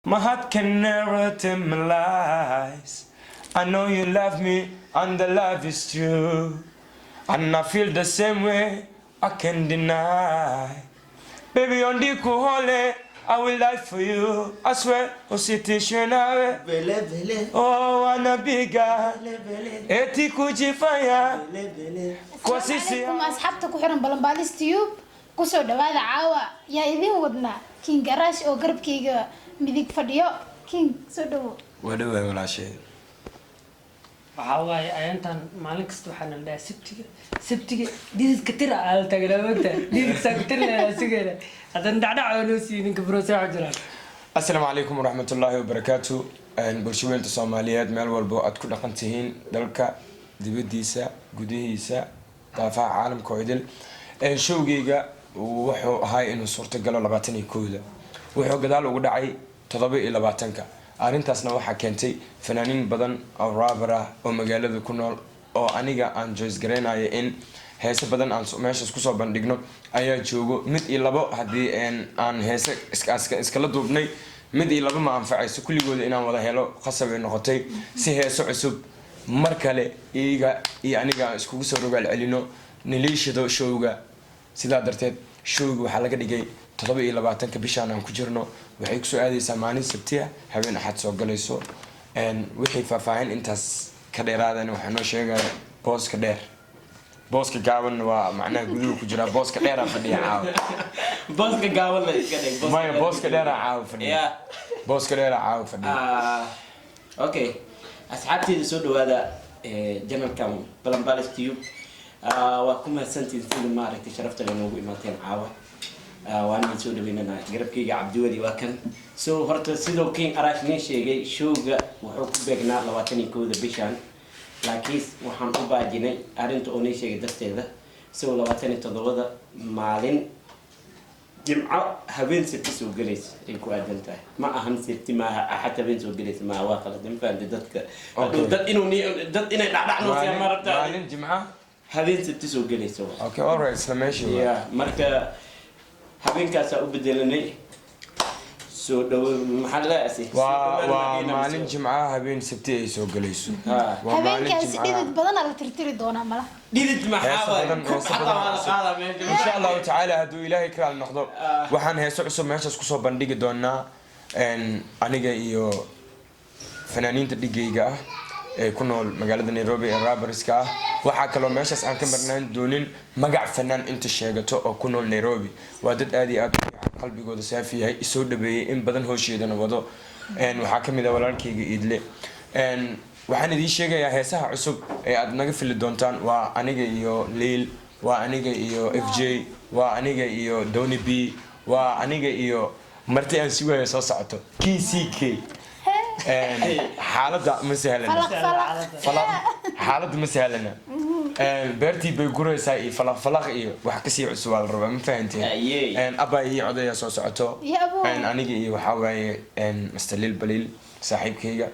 My heart can never tell me lies. I know you love me and the love is true. And I feel the same way, I can't deny. Baby, on the kuhole, I will die for you. I swear, usitishwe nawe. Vele vele. Oh, wanapiga Vele vele. Eti kujifanya Vele vele. kwa sisi. Calaykum asxaabta ku xiran Balanbaalis Tube, kusoo dhawaada. Caawa yaa idiin wadnaa? King Garaash oo garabkayga midig fadhiyo. King, soo dhawo. Waa dhawaay, walaashay. Waxaa waaye, ayantan maalin kasta waxaa nala dhahaa Sabtiga, Sabtiga dhididka tira aa la taagnaa. Mogta dhididka saa ku tiri lahaa sugayna, haddana dhacdhac oo noo siiyey ninka bro saa jiraan. Asalaamu calaykum waraxmatullaahi wabarakaatu. Bulshaweynta Soomaaliyeed meel walbo aad ku dhaqan tihiin, dalka dibadiisa, gudihiisa, daafaha caalamka oo idil, showgeyga wuxuu ahaa inuu suurtagalo 21-da, wuxuu gadaal ugu dhacay 27-ka. Arrintaasna waxaa keentay fanaaniin badan oo rapper ah oo magaalada ku nool oo aniga aan joyce gareynayo in heese badan aan meeshaas kusoo bandhigno ayaa joogo. Mid iyo labo haddii aan heese iskala duubnay, mid iyo labo ma anfacayso. Kulligooda inaan wada helo khasab ay noqotay si heeso cusub mar kale iyaga iyo aniga aan iskugu soo rogaal celino niliishado showga. Sidaa darteed showga waxaa laga dhigay 27-ka bishaan aan ku jirno. Waxay kusoo aadaysaa maalin Sabtiya, habeen Axad soo galayso. Wixii faahfaahin intaas ka dheeraadana waxaa noo sheegaya booska dheer. Booska gaaban waa macnaha guduhu ku jiraa, booska dheeraa fadhiya caawa. Booska gaaban la iska dhig. Maya, booska dheeraa caawa fadhiya. Booska dheeraa caawa fadhiya. Ah, okay, asxaabteyda, soo dhawaada channelkan Balanbalis Tube. Waa ku mahadsantihiin sida maaragtay sharafta leh noogu imaateen caawa. Waan idin soo dhaweynana. Garabkayga Cabdiweli waa kan. So horta sidoo King Arash nin sheegay, showga wuxuu ku beegnaa 21-da bishan, laakiin waxaan u baajinay arrinta oo nin sheegay darteeda. Isagoo 27-da, maalin Jimco, habeen Sabti soo gelaysa ay ku aadan tahay. Ma ahan Sabti, maaha Axad habeen soo gelaysa, maaha, waa qalad. Ma fahamtay? Dadka dad inuu dad inay dhacdhac noo siiyaan ma rabtaa? Maalin Jimca. Habeen Sabti soo gelaysa waa. Okay, alright, isla meeshii waa. Ya, marka habeenkaasaa u bedelanay. Soo dhawo, maxaa la asi Waa maalin Jimca, habeen Sabti ay soo gelayso. Waa maalin Habeenkaasi Jimcaha. dhidid badanaa la tirtiri doonaa malaha. Dhidid maxaa Heeso waay? badan, heeso Xataa badan waa la cusub. qaadaa meesha. Insha Allahu tacaala, hadduu Ilaahay karaal noqdo, waxaan heeso cusub meeshaas kusoo bandhigi doonaa aniga iyo fanaaniinta dhigayga ah ee ku nool magaalada Nairobi ee rapperska ah. Waxaa kaloo meeshaas aan ka marnaan doonin magac fanaan inta sheegato oo ku nool Nairobi. Waa dad aad iyo aad u fiican, qalbigooda saafi yahay, isoo dhabeeyey, in badan hoosheedana wado. Waxaa ka mid ah walaalkayga Iidle. Waxaan idiin sheegayaa heesaha cusub ee aad naga fili doontaan waa aniga iyo Liil, waa aniga iyo FJ, waa aniga iyo Doni B, waa aniga iyo marti aan sugayo soo socoto, KCK. Xaaladda ma sahlana. Falaq falaq. Falaq, xaaladda ma sahlana. Beertii bay guraysaa iyo falaq falaq iyo wax kasii cusub waa la rabaa, ma fahanteen? Ayey. Abaa iyo codaya soo socoto. Iyo abuu. Aniga iyo waxaa waaye Mr Lil Baliil saaxiibkayga.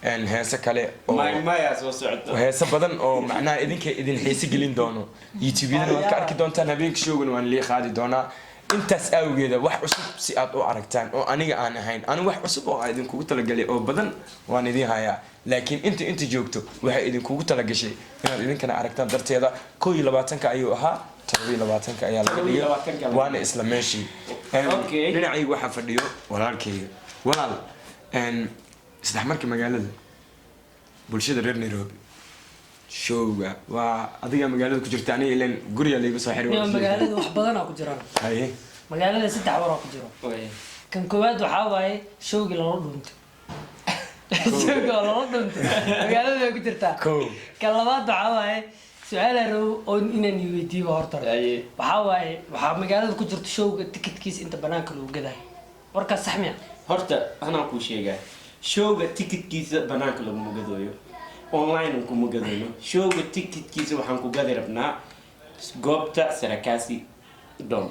Heese kale oo May maya soo socoto. Heese badan oo macnaha idinka idin xiise gelin doono YouTube-yadana waad ka arki doontaan. Habeenka showgana waan lii qaadi doonaa. Intaas awgeeda wax cusub si aad u aragtaan oo aniga aan ahayn, aniga wax cusub oo aan idinkugu talagalay oo badan waan idin hayaa, laakiin inta joogto waxay idinkugu talagashay inaad idinkana aragtaan darteeda. 21-ka ayuu ahaa, 27-ka ayaa laga dhigay. 27-ka laga Waana isla meeshii. Dhinacayga waxaa fadhiyo walaalkayga. Walaal, isdhexmarka magaalada, bulshada reer Nairobi, showga waa adiga magaalada ku jirta, aniga ilan guriga layga soo xiray. Niyo, magaalada wax badanaa ku jiraan. Haye. Magaalada saddex waraa ku jiro. Kan koowaad waxaa waaye showgii lala dhuuntay. Showgii oo lala dhuuntay magaalada way ku jirtaa. Kow. Kan labaad waxaa waaye su-aalaa rabo oo inaan i weydiiyo horta. Haye. Waxaa waaye, waxaa magaalada ku jirta showga tikidkiisa inta banaanka lagu gadayo. Warkaas sax miya? Horta anaa kuu sheegaa, showga tikidkiisa banaanka laguma gadooyo, online kuma gadoono. Showga tikidkiisa waxaan ku gadi rabnaa goobta Sarakasi. Dome.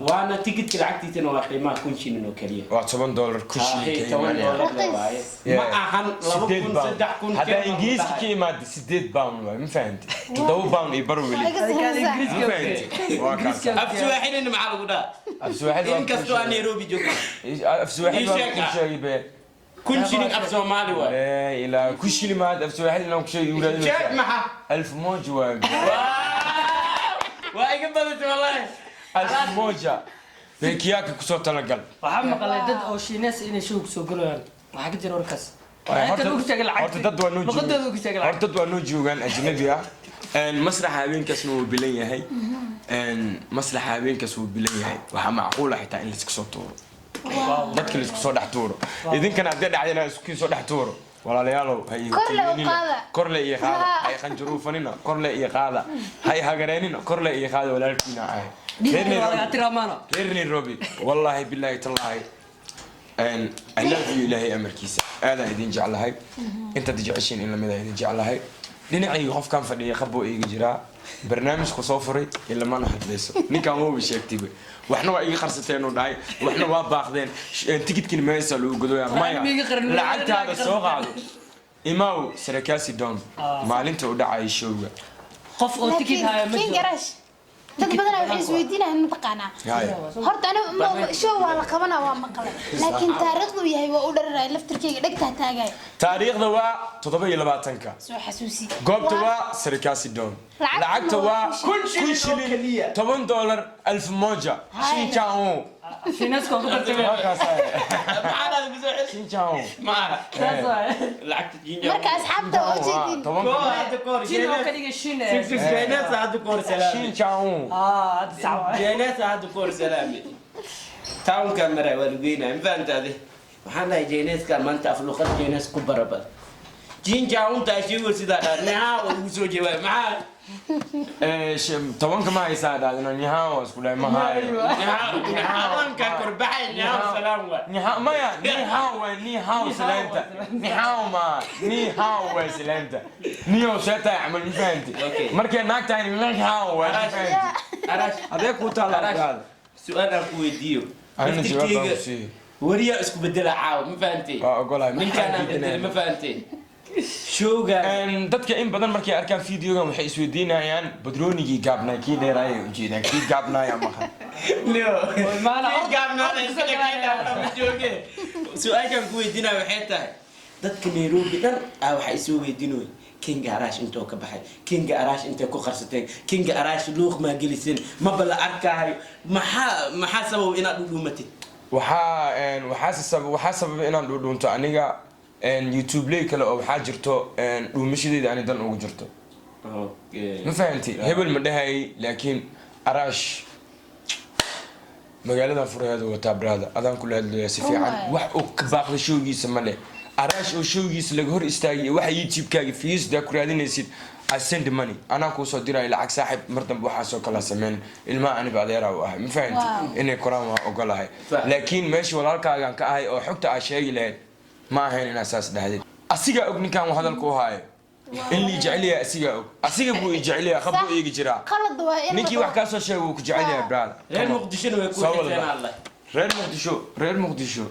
Waana ticketka lacagtiisana waa qiimaha 1000 shilin oo keliya. Waa $10 kun shilin Haye, ka toban imaanaya. doolar le waaye. Yeah. Ma ahan laba 8 kun, pound. 3000. Haddaa Ingiriiska ka imaada, £8 waay, ma fahanti? £7 iyo bar weli. Waa iga sarreysaa. Ma fahanti? Waa kaas. Af Suwaaxilina maxaa lagu dhaha? Af Suwaaxili waa Inkastoo aan Nairobi joogno. Af Suwaaxili waa Ii sheeg ku ah. sheegay be. 1000 shilin af Soomaali waaye. Laa ilaa 1000 shilin maad af Suwaaxili inaan ku sheegay. Sheeg maxaa? Elfu moja waay. Waa iga badatay wallahi. 1000 bekiyaaka kusoo talagal. Waxaa maqlay dad oo Shiinees inay show soo galayaan. Waxaa ka jira warkaas? Horta ugu sheegay lacagta. Horta dad waa noo Luqadooda ugu sheegay horta lacagta. dad waa noo joogaan ajnabi ah. Masraxa habeenkaasna wuu bilan yahay. Masraxa habeenkaas wuu bilan yahay. Waxaa macquula xitaa in laiska soo tuuro, dadka laisku soo dhex tuuro. Idinkana haddii dhacda inaan isku soo dhex tuuro, walaalayaalow, ha ii Korle u tiirinina. qaada. Korle iyo qaada. Ha i qanjaruufanina, korle iyo qaada. Ha i hagareenina, korle iyo qaada. Walaalkiina ahay. Reer Dhiigga waa lagaa Nairobi, tiraamaano. reer Nairobi, wallaahi bilaahi tallaahi, I love you. Ilaahay amarkiisa aadaan idin jeclahay. Intaad jeceshiin in lamid idin jeclahay. Dhinacayga qofkan fadhiya qaboo iiga jiraa, barnaamijku soo furay ilamana hadlayso. Ninkan wauba sheegtay waxna waa iga qarsateen uu dhahay, waxna waa baaqdeen. Tikidkina meesa lagu godoyaa maya. Ma iga qarin, Lacagtaada soo qaado, imaw Sarakasi Dome maalinta u dhacaya showga. Qof oo tikid haya ma King jiro. Garaash, dad badan waxay isweydiinayaan, mataqaanaa? Haya. Horta aniga show waa la qabanaa waa maqlay, laakiin taariikhdu yahay waa u dhararaya, laftirkeyga dhegtaa taagay. Taariikhda waa 27-ka. Soo xasuusi. Goobta waa Sarakasi Dome. Lacagtuna Lacagta waa waa 1000 shilin 1000 oo shilin, keliya. $10, 1000. Haya. Shinchao. Shiineeska ugu dartay. Halkaas. Maxaa dhahday? Kusoo celi. Shinchao. Ma aha. Saas waaye. Lacagta jinja. Marka asxaabta oo jeedin. Toban. Koo hadda ka hor. Shin oo ka dhigay shin eh. Jeeneesa hadda ka hor salaami. Shinchao. Ah, hadda sax waaye. Jeeneesa hadda ka hor salaami. Townka maray waa lugeynaya, ma fahantaade? Waxaan dhahay jeeneeska maanta af luqad jeenees ku barabad. Jinja untaa sheego sidaa dhaa nehaa waa ugu soo jawaab maxaa? Tobanka ma haysaa dhaadina nihaa waa isku dhahay ma hayo. Nehaa nehaanka korbaxay nehaa salaam waa. Nihaa maya, nihaa waa nihaa salaanta, nihaa ma nihaa waa salaanta niyo sheetay camal, ma fahanti? Okay. Markay naag tahay nihaa waa, ma fahanti? Arash. Adee ku taala. Arash, su-aal aan ku weydiiyo. Anina jawaab baan Laftirkeyga ku siiyey. Wariyaa isku bedela caawa, ma fahantay? Waa ogolahay. Ninkaan aan bedelay, ma fahantay? Showga Dadka in badan markay arkaan videogan waxay isweydiinayaan badroonigii gaabnaa kii dheeraayay ujeedaan, kii gaabnaaya maqan. No. Maana Kii gaabnaana iska dhagay ma jooge. Su-aashaan ku weydiinaya waxay tahay, dadka Nairobi dhan ah waxay isoo weydiinooy Kinga Arash intoo ka baxay, Kinga Arash intay ku qarsateen, Kinga Arash luuq maa geliseen, maba la arkaayo, maxaa sabab inaad u dhuumatid? Waxaa sababay inaan dhuudhuunto aniga YouTube ley kale oo waxaa jirto dhuumashadeeda ani dan ugu jirto, ma fahanti? Hebel ma dhahayay, laakiin Araash magaaladan furaheeda wataa. Brother, adaan kula hadlaya si fiican. Waay. Wax uu ka baaqda showgiisa ma leh. Araash oo showgiisa laga hor istaagay, waxa YouTube-kaaga views-daa ku raadinaysid, I send money, anaa kuusoo diraayo lacag. Saaxib, mar dambe waxaasoo kala sameyn. Ilmaha aniba adeeraa u ahay, ma fahanti? Wow. Inay koraan waa ogolahay, Faham. laakiin meesha walaalkaagan ka ahay oo xogta aa sheegi lahayd ma ahayn inaad saas dhahdid. Asigaa og ninkan uu hadalka u haayo in lii jecel yahay. Asigaa og, asiga buu i jecel yahay, qab buu iiga jiraa. Qalad waa in Ninkii wax kaa soo sheegay wuu ku jecel yahay, brother. Reer Muqdishona way ku Soo wada xiseen bax. Allah. Reer Muqdisho, reer Muqdisho.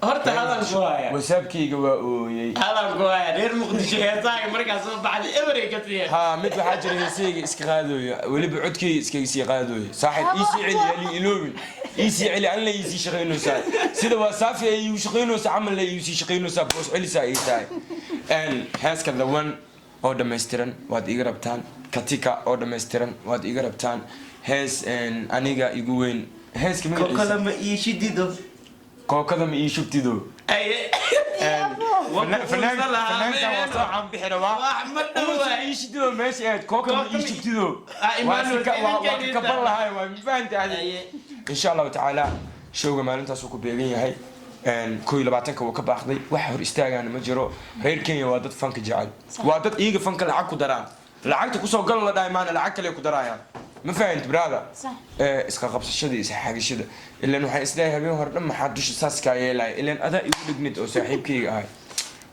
Horta hadan ku haya. Wasaabkayga waa ooyey. Hadan ku haya, reer Muqdisho heesaaga markaa soo baxday eberay ka siiyeen. Haa, mid waxaa jira heesayga iska qaadooya, weliba codkayga iskaga sii qaadooya. Saaxiib, iisii celi, ali iloobin, iisii celi. Anla iisii shaqaynaysaa sida waa saafi ay iigu shaqaynaysaa camal la iigu sii shaqaynaysaa, boos celisaa ii tahay. Heeska The One oo dhammaystiran waad iiga rabtaan, Katika oo dhammaystiran waad iiga rabtaan, hees aniga igu weyn, heeska magaciisa Kokala ma ii shidido. Kookada ma ii shubtido. Aye. Fanaankan waa soo caanbixi rabaa. Wax ma Uusan dhawaay. ii shidido meesha ahayd, kooka ma ii shubtido. Ah, Emmanuel, waa ka kaban lahay, waa ma fahanti adi? Aye. Insha Allahu tacaala showga maalintaasuu ku beegan yahay 21-ka. Wuu ka baaqday, wax hor istaagaana ma jiro. Reer Kenya waa dad fanka jecel, waa dad iiga fanka lacag ku daraan. Lacagta kusoo gal la dhahay maana lacag kale ku daraayaan, ma fahant brother? Sax. Iska qabsashada, isxagashada, ilan waxaan isleeyahay habeen hore dhan maxaa dusha saas kaa yeelaya? Ilan adaa igu dhignid oo saaxiibkayga ahay.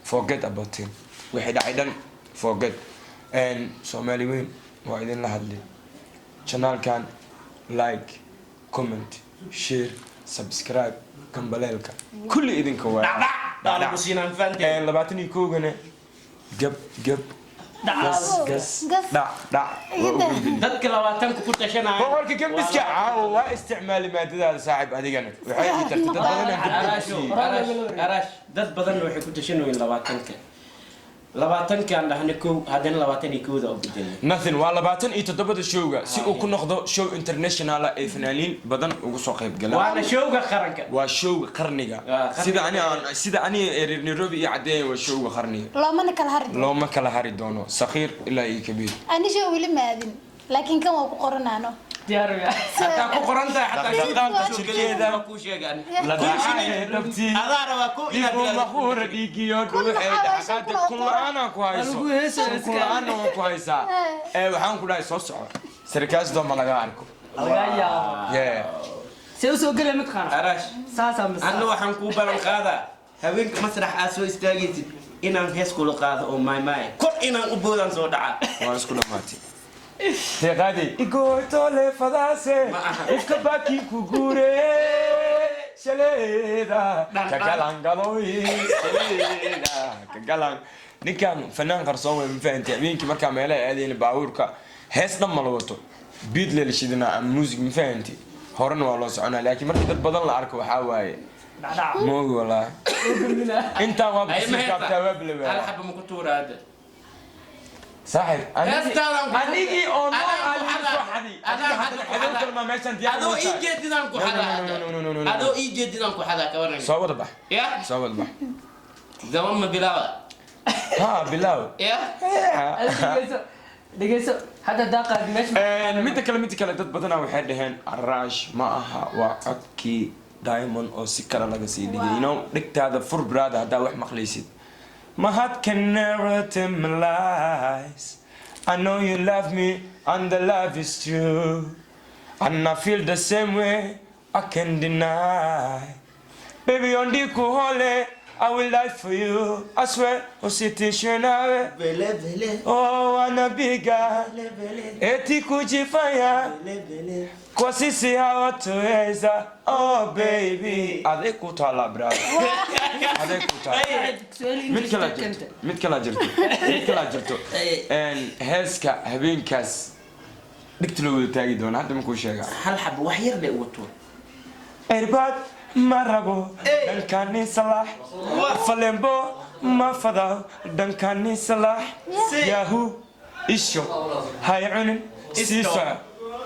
Forget about him, wixii dhacay dhan forget. Soomaali weyn waa idin la hadlay. Janaalkan Like, comment, share, subscribe, gambaleelka kulli idinka waa. Dhacdhac lagu siinaan fahanteen. 21-gana gab gab, gas gas. Gas. Dhac dhac waa u gambin. Dadka 20-ka ku tashanaya. Boqorka gambiska caawa waa isticmaali maadadaada, saaxib. Adigana waxay ii tartay dad badan aan gabdho ku Araasho, siiyey. Arash, Arash, dad badan waxay ku tashanayeen 20-ka. 20-kaan dhahnay kow, haddana 21-da u bedelnay. Nothing, waa 27-da showga si uu ku noqdo show international ay fanaaniin badan ugu soo qayb galaan. Waana showga qaranka. Waa showga qarniga. Waa qarniga. Sida ani aan, sida ani reer Nairobi iyo caddeeyan, waa showga qarniga. Loomana kala hari doono. Looma kala hari doono, saqiir ilaa iyo kabiir. Ani show weli ma aadin, laakiin kan waa ku qoranaano. Diyaar weya. Hataa ku qoran tahay xataa. Dhaqdhaqaaqa jirkeeda. Waa kuu sheegaan. La dhacay dhabtii. Adaa rabaa ko inaad Dhigu maquura dhiigiyo Kun dhuuxee maxaa waa dhaqaaqda. shan kun oo Kun la-aanaa ku hayso. Lagu heeso. Shan kun la-aanna waa ku haysaa. Ee waxaan ku dhahay, soo soco, sarkaas dooma laga arko. Laga yaabo. Yeah. See usoo gelaya mataqaana? Arash, saasaa mise? Anna waxaan kuu ballan qaadaa haweenka masrax aad soo istaagaysid inaan hees kula qaado oo maay maay kor inaan u boodaan soo dhaca. Waa isku dhamaatay deeqaadey igoytole fadaase. Ma aha. Ifka baki ku guure shaleeda kagalangalooy shaleeda kagalan. Ninkan fanaan qarsoon wey, ma fahanti? Habeenkii markaa meelaha aadayna baabuurka hees dhan ma la wato, beat la shidinaa ama music, ma fahanti? Horena waa loo soconaa, laakiin markii dad badan la arko waxaa waaye dhacdhac. Ma ogi walaahi, intaan waa Ay, ma kusii heesta? kaabtaa waa Hal bilowaa. xaba ma ku tuuraa hadda? Saaxib, Heestaadan ku- anigii oo nool Adaan ku aan xadaa. soo xaday. Adaan hadda ku Xadow xadaa. kalmaa meeshan diyaar Adoo uma ii tahay. jeedidaan ku No, no, xadaa. no, no, no, no, no, no. Adoo ii jeedidaan ku xadaa, ka waran? Soo wada bax. Ya. Soo wada bax. Zaman ma bilaaba? Ha bilaaw. Ya. Dhegeyso, dhegeyso, hadda daaqaad meesha. Midda kale, dad badanaa waxay dhaheen Araash ma aha, waa codkii Diamond oo si kale laga sii dhigay. You know, dhigtaada fur, brother, haddaa wax maqlaysid. My heart can never tell me lies. I know you love me and the love is true, and I feel the same way, I can deny. Baby, on the kuhole, I will die for you, I swear. Usitishwe nawe. Bele bele. Oh, wanapiga eti kujifanya Bele bele. kwa sisi hawatuweza. Oh baby, aday ku taala, brother, aday ku taala. Mid kala jirto, mid kala jirto, mid kala jirto. Heeska habeenkaas dhigta loo wada taagi doona hadda makuu sheegaa. Hal xaba wax yar le ugu tuur. Erbad ma rabo dhankani salax, falembo ma fadaw dhankani salax. Yahu isho hay cunin, sii soco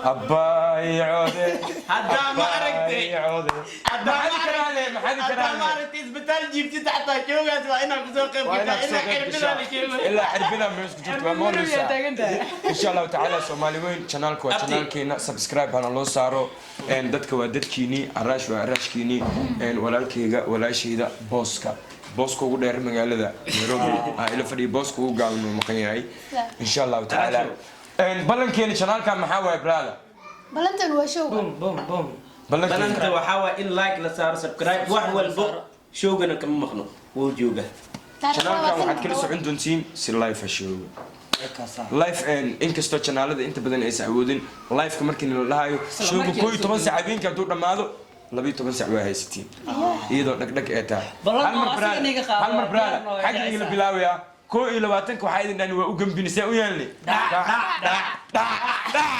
abbaay coode. Haddaa ma aragtay. Coode. Haddaa maxaad ma karaale, maxaad Haddaa ma karaale. aragtay isbitaal jiiftid xataa showgaas waa inaan kusoo qayb Waa gashaa inaad soo ilaa qayb cirbida la gashaa. sheegay. Ilaa cirbida meesha ku jirto waa mooleysaa. Taagan tahay. Insha Allahu tacaala, Soomaali weyn, channelka waa Abdi. channelkeena, subscribe hana loo saaro. Dadka waa dadkiini, Araash waa Araashkiini. Walaalkayga, walaashayda, booska booska ugu dheer magaalada Nairobi aa ila fadhiya, booska ugu gaaban uu maqan yahay. Insha Allahu tacaala, ballankeena channelka maxaa waaye, brother? Balantan waa showga. Boom boom boom. Ballankeena. Balanta waxaa waa in like la saaro, subscribe, wax walbo, showgana kama maqno, wuu joogaa. Channelkan waxaad kala socon doontiin si live ah showga live. Inkastoo channelada inta badan aysan awoodin liveka markii la dhahayo showga markii 11 sac habeenkii hadduu dhammaado, 12 sac waa haysatiin iyadoo dhagdhag ee tahay. Ballan Hal mar oo brother, asiga niga qaado, hal mar brother, diyaar noo xagga igala dhacaysaa. bilaabayaa 21-ka waxaa idin dhahni waa u gambini see u yeelni. Dhac dhac dhac dhac.